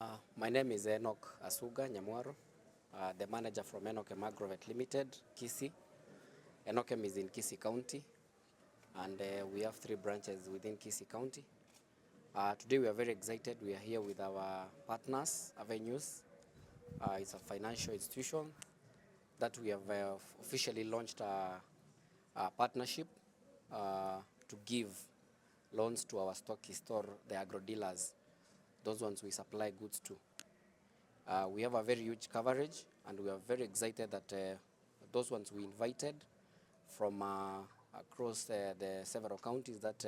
My name is Enoch Asuga Nyamwaro, the manager from Enochem Agrovet Limited, Kisii. Enochem is in Kisii County, and we have three branches within Kisii County. Today we are very excited. We are here with our partners, Avenues. It's a financial institution that we have officially launched a partnership to give loans to our stockists or the agro dealers, those ones we supply goods to. We have a very huge coverage, and we are very excited that those ones we invited from across the several counties that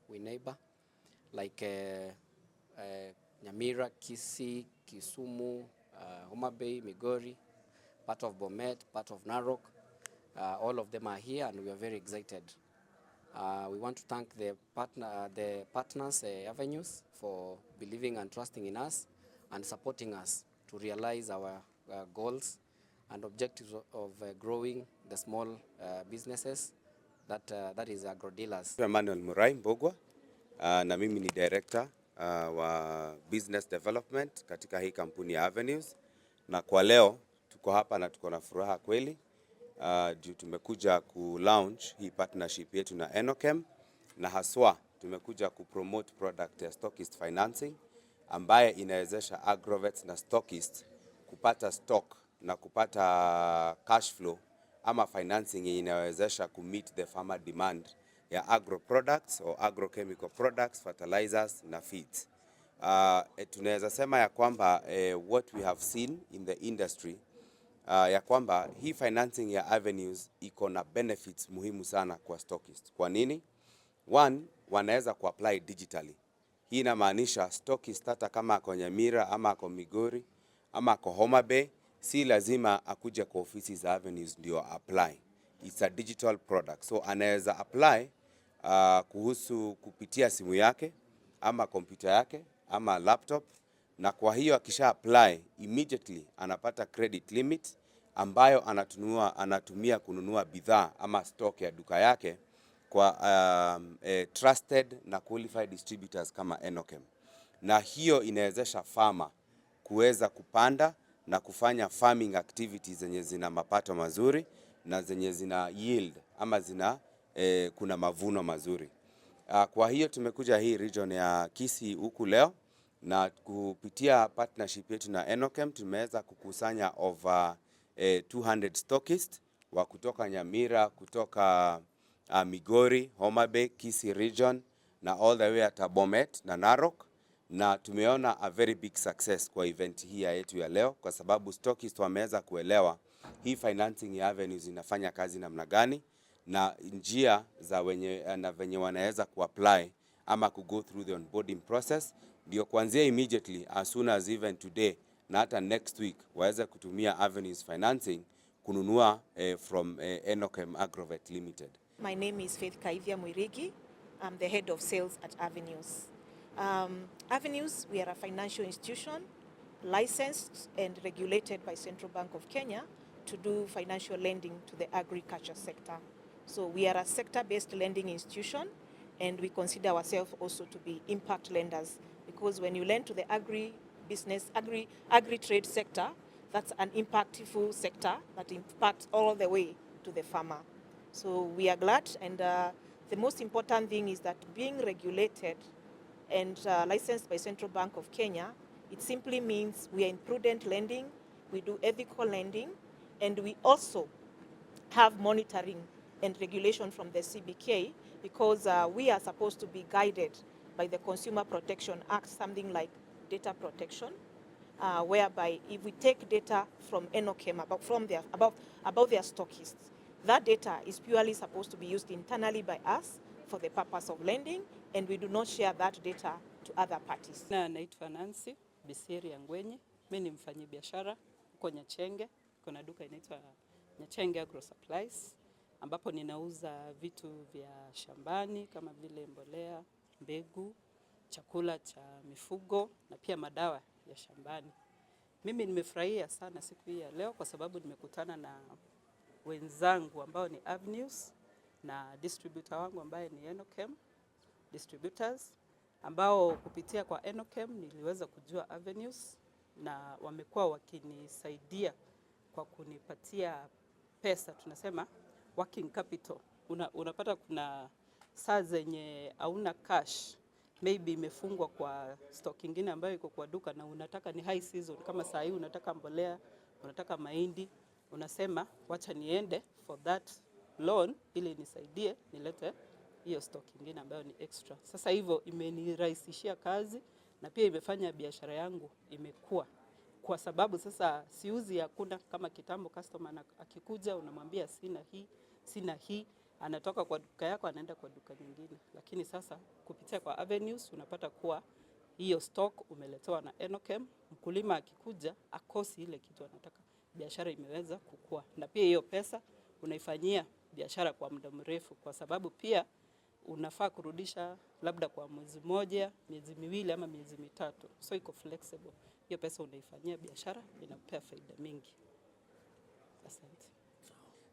we neighbor, like Nyamira, Kisii, Kisumu, Homa Bay, Migori, part of Bomet, part of Narok. All of them are here, and we are very excited. We want to thank the partners, Avenues, for believing and trusting in us and supporting us to realize our goals and objectives of growing the small businesses that is agro dealers. Emmanuel Murai Mbugua, na mimi ni director wa business development katika hii kampuni ya Avenues, na kwa leo tuko hapa na tuko na furaha kweli juu tumekuja ku launch hii partnership yetu na Enochem, na haswa tumekuja ku promote product ya Stockist Financing ambaye inawezesha agrovets na stockist kupata stock na kupata cash flow ama financing yenye inawezesha ku meet the farmer demand ya agro products or agrochemical products, fertilizers na feeds. Tunaweza sema ya kwamba what we have seen in the industry, ya kwamba hii financing ya Avenues iko na benefits muhimu sana kwa stockist. Kwa nini? One, wanaweza kuapply digitally. Hii inamaanisha stockist hata kama ako Nyamira ama ako Migori ama ako Homa Bay, si lazima akuje kwa ofisi za Avenues ndio apply. It's a digital product. So anaweza apply kuhusu kupitia simu yake ama kompyuta yake ama laptop, na kwa hiyo akisha apply, immediately anapata credit limit ambayo anatumia kununua bidhaa ama stock ya duka yake kwa trusted na qualified distributors kama Enochem, na hiyo inawezesha farmer kuweza kupanda na kufanya farming activities zenye zina mapato mazuri na zenye zina yield ama kuna mavuno mazuri. Kwa hiyo tumekuja hii region ya Kisii huku leo na kupitia partnership yetu na Enochem tumeweza kukusanya over 200 stockists wa kutoka Nyamira, kutoka Migori, Homa Bay, Kisii region na all the way at Bomet na Narok, na tumeona a very big success kwa event hii ya yetu ya leo, kwa sababu stockists wameweza kuelewa hii financing ya Avenues inafanya kazi namna gani na njia za wenye na venye wanaweza kuapply ama ku go through the onboarding process, ndio kuanzia immediately, as soon as even today na hata next week, waweze kutumia Avenues Financing kununua from Enochem Agrovet Limited. My name is Faith Kaivia Mwirigi. I'm the head of sales at Avenues. Avenues, we are a financial institution licensed and regulated by Central Bank of Kenya to do financial lending to the agriculture sector. So we are a sector-based lending institution, and we consider ourselves also to be impact lenders, because when you lend to the agri business, agri trade sector, that's an impactful sector that impacts all the way to the farmer. So we are glad, and the most important thing is that being regulated and licensed by Central Bank of Kenya, it simply means we are in prudent lending, we do ethical lending, and we also have monitoring and regulation from the CBK, because we are supposed to be guided by the Consumer Protection Act, something like data protection, whereby if we take data from Enochem about their stockists, that data is purely supposed to be used internally by us for the purpose of lending, and we do not share that data to other parties. Na naitwa Nancy Bisiri Angwenyi. Mimi ni mfanyabiashara huko Nyachenge. Kuna duka inaitwa Nyachenge Agro Supplies ambapo ninauza vitu vya shambani kama vile mbolea, mbegu, chakula cha mifugo na pia madawa ya shambani. Mimi nimefurahia sana siku hii ya leo kwa sababu nimekutana na wenzangu ambao ni Avenues na distributor wangu ambaye ni Enochem Distributors. Ambao kupitia kwa Enochem niliweza kujua Avenues na wamekuwa wakinisaidia kwa kunipatia pesa, tunasema working capital. Unapata kuna saa zenye hauna cash, maybe imefungwa kwa stock ingine ambayo iko kwa duka na unataka ni high season, kama saa hii unataka mbolea, unataka mahindi, unasema wacha niende for that loan ili nisaidie nilete hiyo stock ingine ambayo ni extra. Sasa hivyo imenirahisishia kazi na pia imefanya biashara yangu imekuwa, kwa sababu sasa siuzi hakuna kama kitambo. Customer akikuja unamwambia sina hii, sina hii, anatoka kwa duka yako anaenda kwa duka nyingine. Lakini sasa kupitia kwa Avenues unapata kuwa hiyo stock umeletewa na Enochem, mkulima akikuja akosi ile kitu anataka, biashara imeweza kukua, na pia hiyo pesa unaifanyia biashara kwa muda mrefu, kwa sababu pia unafaa kurudisha labda kwa mwezi mmoja, miezi 2 ama miezi 3, so iko flexible. Hiyo pesa unaifanyia biashara, inakupea faida mingi. Asante.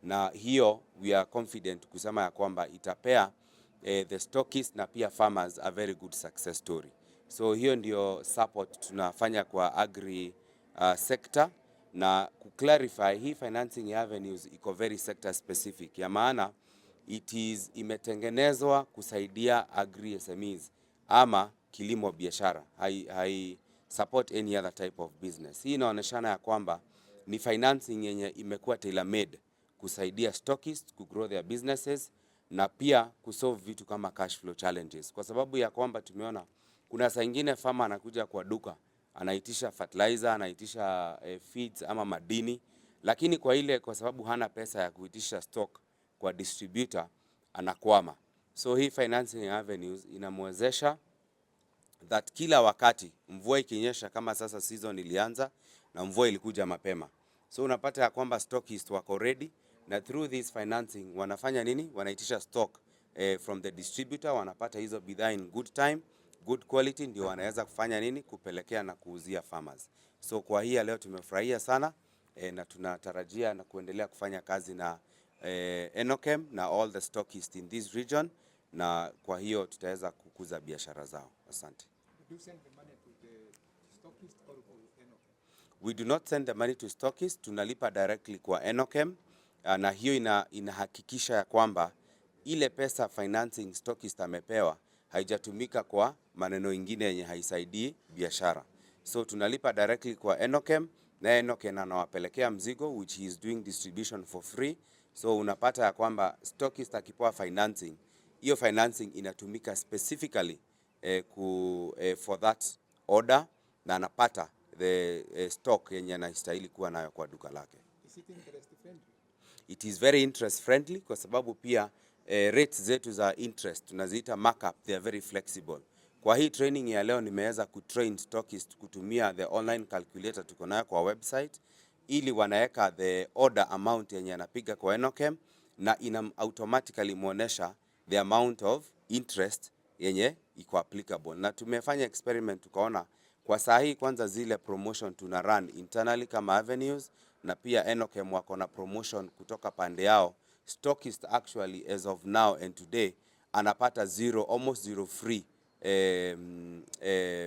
Na hiyo we are confident kusema ya kwamba itapea the stockists na pia farmers a very good success story. So hiyo ndio support tunafanya kwa agri sector. Na kuclarify, hii financing avenues iko very sector specific, ya maana it is imetengenezwa kusaidia agri SMEs ama kilimo biashara, hai support any other type of business. Hii inaonyeshana ya kwamba ni financing yenye imekuwa tailor made kusaidia stockists ku grow their businesses na pia kusolve vitu kama cash flow challenges, kwa sababu ya kwamba tumeona kuna saa ingine farmer anakuja kwa duka, anaitisha fertilizer, anaitisha feeds ama madini, lakini kwa sababu hana pesa ya kuitisha stock kwa distributor, anakwama. So hii financing avenues inamwezesha that kila wakati mvua ikinyesha, kama sasa season ilianza na mvua ilikuja mapema, so unapata ya kwamba stockists wako ready na through this financing wanafanya nini? Wanaitisha stock from the distributor, wanapata hizo bidhaa in good time, good quality, ndio wanaweza kufanya nini? Kupelekea na kuuzia farmers. So kwa hii ya leo tumefurahia sana na tunatarajia na kuendelea kufanya kazi na Enochem na all the stockists in this region, na kwa hiyo tutaweza kukuza biashara zao. Asante. Do you send the money to the stockist or to Enochem? We do not send the money to stockist, tunalipa directly kwa Enochem, na hiyo inahakikisha ya kwamba ile pesa financing stockist amepewa haijatumika kwa maneno ingine yenye haisaidii biashara. So tunalipa directly kwa Enochem na Enochem anawapelekea mzigo, which he is doing distribution for free. So unapata ya kwamba stockist akipewa financing, hiyo financing inatumika specifically for that order na anapata the stock yenye anastahili kuwa nayo kwa duka lake. Is it interest friendly? It is very interest friendly kwa sababu pia rates zetu za interest tunaziita markup, they are very flexible. Kwa hii training ya leo nimeweza kutrain stockist kutumia the online calculator tuko nayo kwa website, ili wanaweka the order amount yenye anapiga kwa Enochem na ina automatically muonesha the amount of interest yenye iko applicable. Na tumefanya experiment tukaona kwa saa hii kwanza zile promotion tuna run internally kama Avenues na pia Enochem wako na promotion kutoka pande yao. Stockist actually as of now and today anapata zero, almost zero free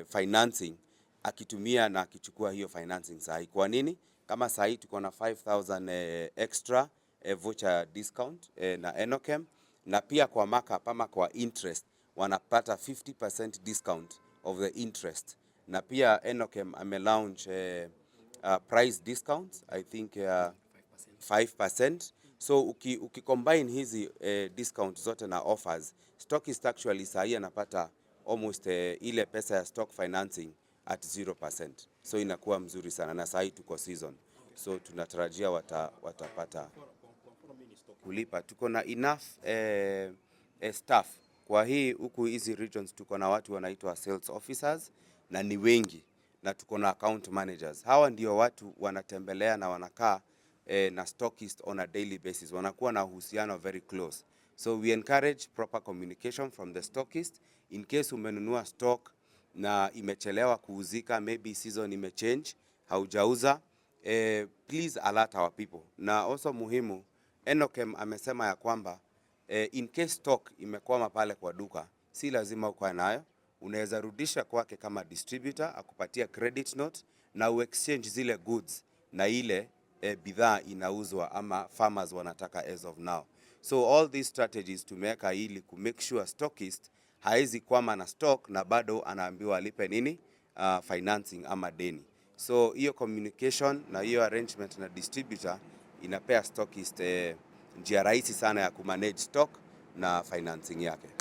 financing akitumia na akichukua hiyo financing saa hii. Kwa nini? Kama saa hii tuko na 5000 extra voucher discount na Enochem, na pia kwa markup ama kwa interest wanapata 50% discount of the interest, na pia Enochem ame launch price discounts, I think 5%. So ukicombine hizi discount zote na offers, stockist actually saa hii anapata almost ile pesa ya stock financing at 0%. So inakuwa mzuri sana na saa hii tuko season, so tunatarajia watapata kulipa. Tuko na enough staff kwa hii huku hizi regions, tuko na watu wanaitwa sales officers na ni wengi, na tuko na account managers. Hawa ndio watu wanatembelea na wanakaa na stockist on a daily basis, wanakuwa na uhusiano very close. So we encourage proper communication from the stockist in case umenunua stock na imechelewa kuuzika, maybe season imechange, haujauza, please alert our people. Na also muhimu, Enochem amesema ya kwamba in case stock imekwama pale kwa duka, si lazima ukae nayo, Unaweza rudisha kwake kama distributor akupatia credit note na uexchange zile goods na ile bidhaa inauzwa ama farmers wanataka as of now. So all these strategies tumeweka ili ku make sure stockist haezi kwama na stock na bado anaambiwa alipe nini, financing ama deni. So hiyo communication na hiyo arrangement na distributor inapea stockist njia rahisi sana ya kumanage stock na financing yake.